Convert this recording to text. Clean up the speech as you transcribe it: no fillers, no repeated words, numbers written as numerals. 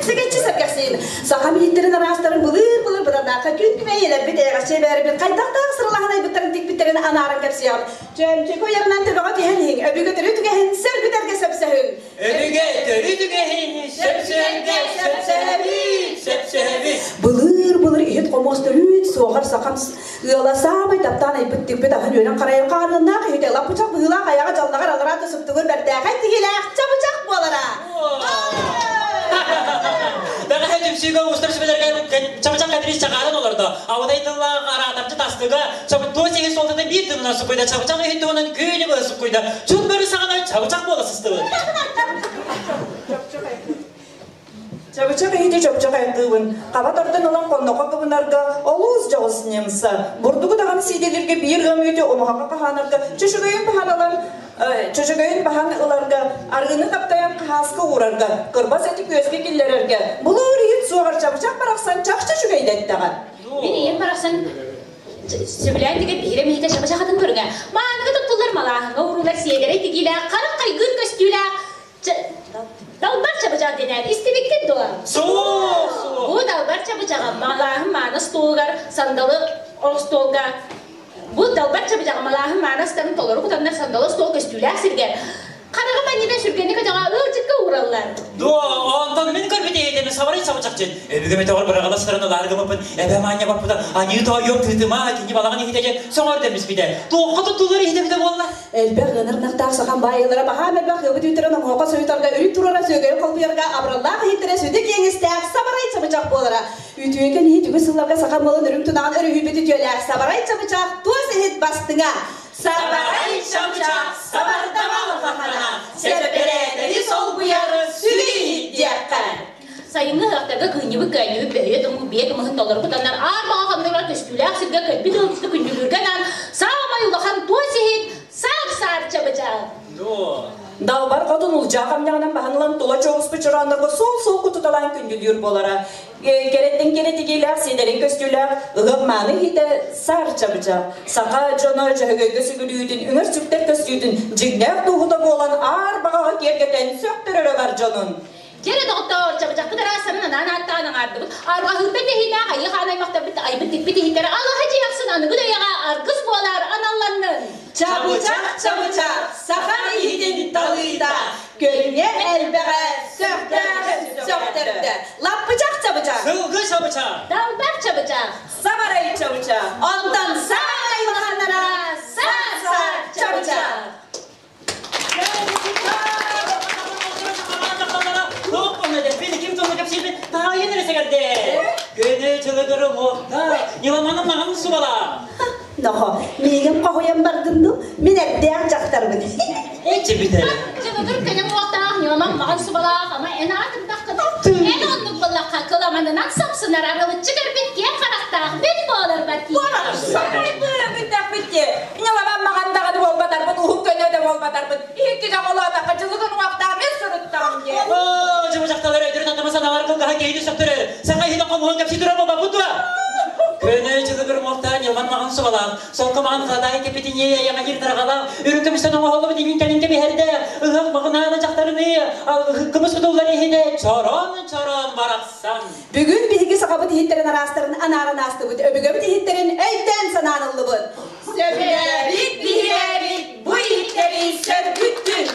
Сэгэтчи сэргэхсийин. Саха мииттэрин араастарын былыр-былыр быданнаахха күн күбэй ийэлэрбит эйэҕэсчи эбээрбит хайдахтаах сыралаһан айбыттарын тикпиттэрин анааран кэпсиэҕим. Чөмчөкө уйарынан төбөҕө түһэн иһиҥ, өбүгэ төрүт үгэһин сөргүтэргэ сөпсөһүҥ. Өбүгэ төрүт үгэһин сөпсөһөргө сөпсөһөбүт, сөпсөһөбүт. Былыр-былыр иһит хомуос төрүүт суоҕар сахам ыала саамай таптаан айбыт тикпит аһын үөрэн харайар хаарыаннаах иһитэ лаппычах быһыылаах айаҕа дьаллаҕар аллараа да сыптыгыр бэртээхэй тигилээх чабычах буолара. Бэҕэһээ түмсүүгэ уустар сүбэлэргэ чабычах Катрис чаҕааран олордо. Аудай тыллаах араатарчы тастыга туос иһин суолтата биир тылынан суккуйда, чабычах иһин туһунан күнү быһа суккуйда. Чун бөрү саҕана чабычах буола сыстыбыт. Чабычах иһити чопчох айгыыбын, хаба тардан ылан хоннохо кыбынарга олус дьоҕус ньымса. Бурдугу даҕаны сиидэлиргэ биир ыам үүтү омуһаҕа хаһаанарга чөчөгөйүн баһан ылан чөчөгөйүн баһан ыларга, арыыны таптайан хаһааска уурарга, кырбас эти күөскэ киллэрэргэ, булуур иһит суоҕар чабычах барахсан чахчы үчүгэйдэттэҕэ. Мин ийэм барахсан сөбүлээн тигэн биһирэм иһитэ чабычахатын көрүҥэ. Мааныга туттуллар малааһыҥҥа уурулар сиэдэрэй тигиилээх, харах хайгыыр көстүүлээх Далбар чабычах дэнээр истибиккит дуо? Суох, суох. Бу далбар чабычаҕа малааһын мааны остуолугар сандалы остуолга бу далбар чабычаҕа малааһын мааны астарын толору кутаннар сандалы остуол көстүүлээх сиргэ хараҕы манньыта сүргэни көтөҕө ыалдьыкка уураллар. Дуо, онтон мин көрбүт эйэтеми сабарай чабычахчын. Өбүгэм өтөҕөр быраҕыла сытарын ылаары гыммыппын, эбэм аанньа баппыта, аньыы тоойуом тыытыма, кини балаҕан иһитэ дьэ сөҥөр дэмиспитэ. Туохха туттуллар иһитэ эбитэ буолла? Элбэх ыанар ынахтаах сахам баайыылара баһаам элбэх ыабыт үүттэрин омуоха суйутарга үрүт туруора сүөгэйин холбуйарга абыраллаах иһиттэрэ сүдү киэҥ истээх сабарай чабычах буолара. Үтүөкэн иһит үгүс сылларга саха малын үрүҥ тунаҕын өрүһүйбүт үтүөлээх сабарай чабычах туос иһит бастыҥа. Сабарай чабычах сабардама улахана, сэппэрээтэри солбуйар сүдү иһит диэххэ. Сайыҥҥы ыһыахтарга кыынньыбыт көөнньүбүт бөһүйэ тумуу биэ кымыһын толору кутаннар аар баҕа хоннугар көстүүлээх сиргэ кэлбит ыалдьыты күндүлүүргэ анаан саамай улахан туос иһит саар-саар чабычаан. Далбар хотун улдьаа хамньаҕынан баһан ылан тула чоҕуспут чорооннорго суол-суол кутуталаан күндүлүүр буолара. Кэрэттэн кэрэ тигиилээх, сиэдэрэй көстүүлээх ыһыах мааны иһитэ саар чабычах. Саха дьоно дьөһөгөйгө сүгүрүйүүтүн, үҥэр-сүктэр көстүүтүн дьиҥнээх туоһута буолан аар баҕаҕа киэргэтэн сөхтөрөрө бар дьонун. Дьэрэ доҕоттоор, чабычахпыт араастарын анаан ааттаан аҥаардыбыт. Арҕаһыыртан тэһиинээх айыы хаан аймахтарбыт айбыт тикпит иһиттэрэ алаһа дьиэ ахсын аныгы да үйэҕэ аргыс буолар аналланнын. Чабычах, чабычах, саха иһитин талыыта, көрүҥэ элбэҕэ сөхтөөх сөхтөрдө. Лаппычах чабычах. Сылгы чабычах. Далбар чабычах. Сабарай чабычах. Онтон саамай улаханнара саар-саар чабычах. Нохо, миигин хоһуйан бардын дуу, мин эрдээх дьахтарбын. Чылыгыр көнөм уохтаах, ньыламан маҕан субалаах, ама эн аатырдаххына, эн оннук буоллахха кыламанынан сапсынар арылыччы көрбүт киэҥ харахтаах мин буоларбар Бүттэхпит Ньыламан маҕан даҕаны буолбатарбыт, уһун көнө да буолбатарбыт, Иккигэ холоотоххо дьылыгын уҥуохтаах мин сырыттаҕым диэн. Оо, дьыбы дьахталар өйдөрүн атыма санаалар кылгаһа киһини сөхтөрөр. Саҥа иһинэ хомуһун кэпсии турар буолбаппыт дуо? Көнө дьылыгыр уҥуохтаах ньылман маҕан субалаах, солко маҕан хадаайы кэпитиниэ эйэҕэлиир тарҕалаах, үрүҥ көмүстэн оҥоһуллубут иҥин кэлин кэбиһэрдэ, ыһыах маҕынаана дьахтарыныы, кымыс кутуллар иһинэ чорон-чорон барахсан. Бүгүн биһиги сахабыт иһиттэрин араастарын анааран аастыбыт, өбүгэбит иһиттэрин өйдөөн санаан ыллыбыт. Сөбүлээбит, биһирээбит бу иһиттэри сөргүттүн!